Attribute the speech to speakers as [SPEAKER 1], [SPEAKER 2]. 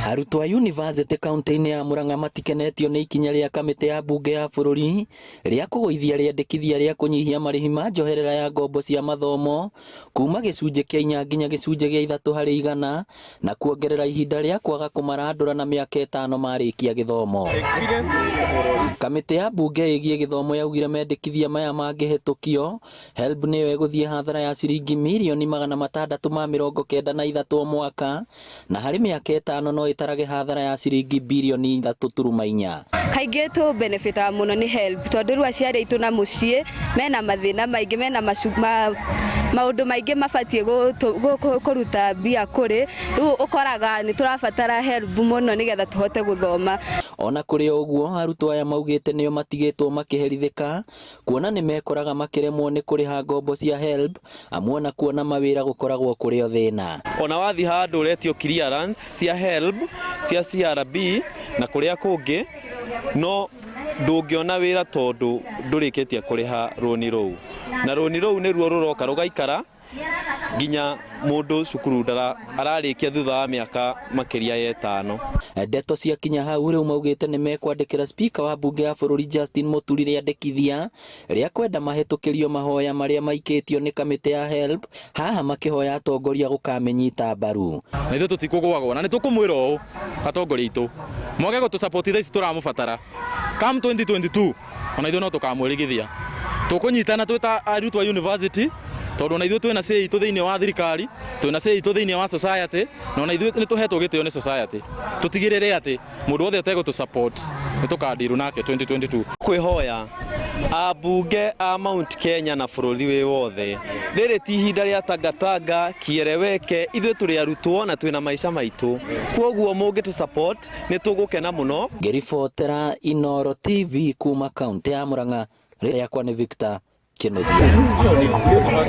[SPEAKER 1] Arutwo a yunivasĩtĩ kaunti-inĩ ya Murang'a matikenetio nĩ ikinya rĩa kamĩtĩ ya mbunge ya bũrũri rĩa kũgũithia rĩendekithia rĩa kũnyihia marĩhi ma njoherera ya ngombo cia mathomo kuma gĩcunjĩ kĩa inya nginya gĩcunjĩ gĩa 3% na kuongerera ihinda rĩa kwaga kũmarandũra na mĩaka 5 marĩkia gĩthomo. Kamĩtĩ ya mbunge ĩgiĩ gĩthomo yaugire mendekithia maya mangĩhĩtũkio HELB nĩyo ĩgũthiĩ hathara ya ciringi mirioni 693 o mwaka na harĩ mĩaka 5 no ĩtarage hathara ya ciringi birioni 3.4.
[SPEAKER 2] Kaingĩ tũ benefitaga mũno nĩ HELB tondũ rĩu aciari aitũ na mũciĩ mena mathĩna maingĩ, mena maũndũ maingĩ mabatiĩ kũruta mbia kũrĩ, rĩu ũkoraga nĩ tũrabatara HELB mũno nĩgetha tũhote gũthoma.
[SPEAKER 1] Ona kũrĩ o ũguo, arutwo aya maugĩte nĩo matigĩtwo makĩherithĩka kuona nĩ mekoraga makĩremwo nĩ kũrĩha ngombo cia HELB amu ona kuona mawĩra gũkoragwo kũrĩ o thĩna.
[SPEAKER 3] Ona wathiĩ handũ ũretio clearance cia HELB, cia CRB na kũrĩa kũngĩ, no ndũngĩona wĩra tondũ ndũrĩkĩtie kũrĩha rũni rũu, na rũni rũu nĩruo rũroka rũgaikara nginya mũndũ cukuru ararĩkia thutha wa mĩaka makĩria ya 5.
[SPEAKER 1] Ndeto ciakinya hau rĩu maugĩte nĩ mekwandĩkĩra spika wa mbunge ya bũrũri Justin Muturi rĩandĩkithia rĩa kwenda mahĩtũkĩrio mahoya marĩa maikĩtio nĩ kamĩtĩ ya HELB, haha makĩhoya atongoria gũkamĩnyita mbaru.
[SPEAKER 4] Na ithuĩ tũtikũgwagwo na nĩ tũkũmwĩra ũũ atongoria aitũ mwage gũtũ support thaa ici tũramũbatara come 2022 ona ithuĩ no tũkamwĩrigithia tũkũnyitana twĩ ta arutwo a university tondũ ona ithuĩ twĩna say itũ thĩinĩ wa thirikari, twĩna say itũ thĩinĩ wa society, na ona ithuĩ nĩ tũhetwo gĩtĩo nĩ society. Tũtigĩrĩre atĩ mũndũ wothe ũtegũtũ support nĩ tũkandirũ nake 2022.
[SPEAKER 3] Kwĩhoya ambunge a Mount Kenya na bũrũri wĩ wothe, rĩrĩ ti ihinda rĩa tangatanga kiereweke, ithuĩ tũrĩ arutwo na twĩna maica maitũ, koguo mũngĩtũ support nĩ tũgũkena mũno.
[SPEAKER 1] Ngĩribotera Inooro TV kuma kaunti ya Murang'a, rĩakwa nĩ Victor Kinuthia.